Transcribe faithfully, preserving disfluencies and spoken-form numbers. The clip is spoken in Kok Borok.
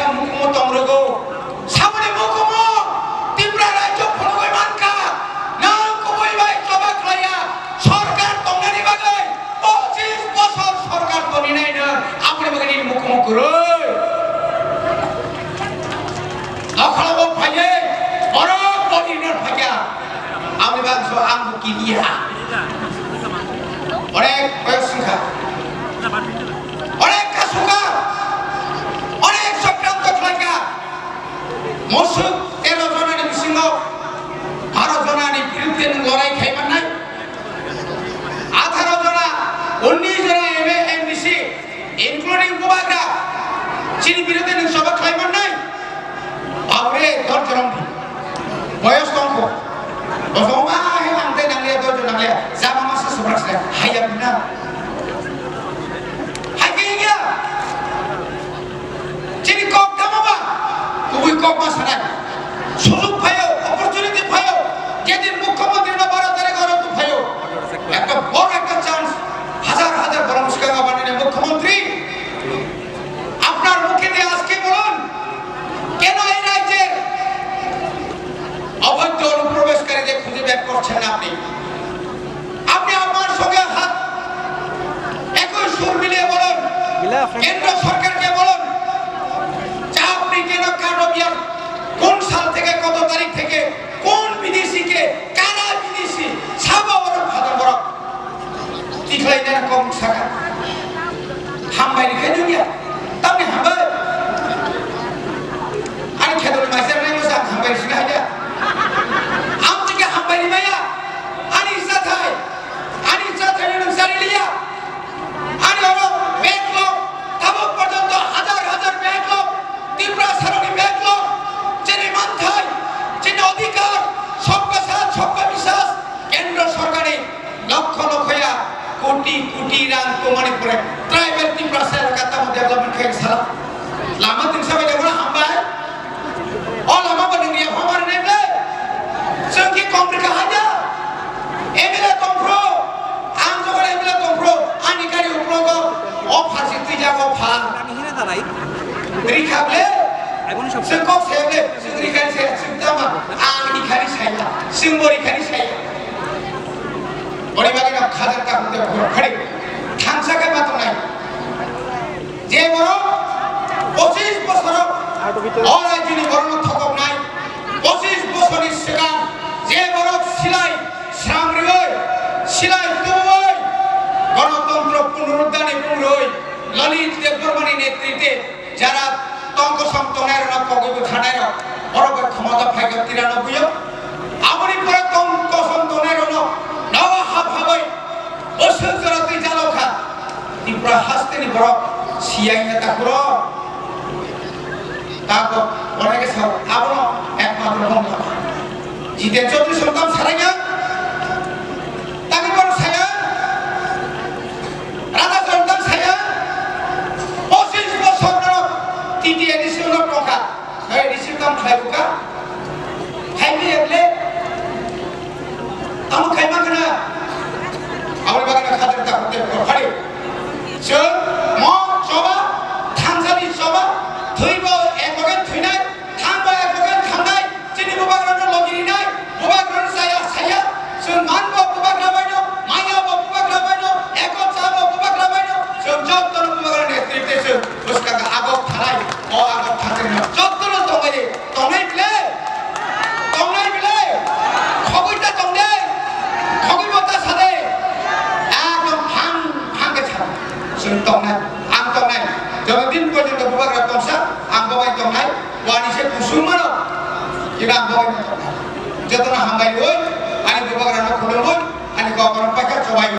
Mukumu tong rwgo. Saboni mukumu Tripura rajyo phunugwi mankha. Nwng kubui bai choba khlaiya. Sorkar tongnani bagwi pochis bosor sorkar toni nai nwng. Aboni bagwi nini mukumu kwrwi. Nokhalo bo phaiwi borok boni rwna phaikha. Aboni bagwi so ang bo kiriya. Onek koyok swngkha. Onek kasukha, onek chokranto khlaikha. Musuk tero jonani bisingo baro jonani birudde nwng lorai khai mannai. Atharo jona, unnish jona M A, M D C, including Bubagra, chini birudde nwng soba khlai mannai. Babre, dor jorom di. Boyos tongkho. Bosong ma he ang te nangliya, dor jon nangliya. Jama masa subrak se. Hayam na. Hai ke ya. Chini kok tamo ba? Kubui kok ma sanai. Sujug phaio, opportunity phaio. Jedin mukhyamantri no baro tarik oro tu phaio. Ekta bor ekta chance. Hajar hajar borok swkang abani mukhyamantri. আপনার মুখে দিয়ে আজকে বলুন, কেন এই রাজ্যের অবৈধ অনুপ্রবেশকারীদের খুঁজে বের করছেন না আপনি? আপনি আমার সঙ্গে হাত, একই সুর মিলিয়ে বলুন, কেন্দ্র সরকারকে বলুন যে আপনি কেন কার্ড অফ ইয়ার, কোন সাল থেকে, কত তারিখ থেকে, কোন বিদেশিকে, কারা বিদেশি, সাবা ওরফ ভাদা বরফ। Tikhlai nang kok saka. Hambai ni khe dunia. Tamni hambai. Ani kheto ni maisar nai mo sa hambai sina haja. Am tike hambai ni maya. Ani sathai. Ani sathai nang sari liya. Ani oro backlog. Tabuk porjonto hajar hajar backlog. Tripura saroni backlog. Chini manthai. Chini odhikar. Sabka saath, sabka biswas. Kendro sorkari. Lokho lokho ya, koti koti rang tongmani pore tribal Tiprasa elaka tamo development khe sala. Lama tingsa bai debra hambai. O lama bo nungya hamar ne de. Chwng ki kong rika haja. M L A tongphro. Ang jogar M L A tongphro. Ani gari uphro go. O pharsi twi jago pha. Kami hina thalai. Rikha ble. Ai bono sab. Chwng kok se ble. Chwng rikha se. Chwng tama. Ang rikhani saya. Chwng bo rikhani saya. Boni bagwi no khajak ta hwnde borok khari thansa khe ma tongnai. Je borok pochis bosoro o rajyoni borokno thokoknai, pochis bosorni swkang je borok silai sram rwui, silai tubuui, Ganatantro Punoruddharni mung rwui Lalit Debbarmani netritwe jara tong kosom tongnairokno kogwi bwtharnairok borok bai khomota phaikha tiranobbuio. Aboni pore tong kosom tongnairokno nogo hap habai bwswk jora twi jalokha. Tripura hasteni borok siyai wngya takhurok. Tako oneke sao abono ekmatro mongkha. Jiten Chaudhary songtam saraiya. Tangwi borok saya. Rana Chondon saya, pochis bosor no T T A D C no tongkha, sai receive tam khlai buka, khaimi eble, tamo khaima khna, aboni bagwi no khatar ta hote ko phari. Chwng mo choba, thansani choba, thwibo ek bagan thwinai, Thangbai bubagra thangnai, chini bubagrano logi rinai, bubagrano saya saya, chwng manbo bubagra baino, mayabo bubagra baino, eko chabo bubagra baino, chwng jotono bubagra netrite chwng bwskang agok thanai, o agok thanai jotono tongbai, tongnai bile, tongnai bile, khogwi ta tongde, khogwi bo ta sade, ekdom phang phang khe chang, chwng tongnai, ang tongnai, joto din porjonto bubagra tongsa, ang bobai tongnai. Wani se kusung mano. Kira ang boy mano. Jotono hambai roi, ani bubagra no khulum boi, ani kokoro paikha chobai.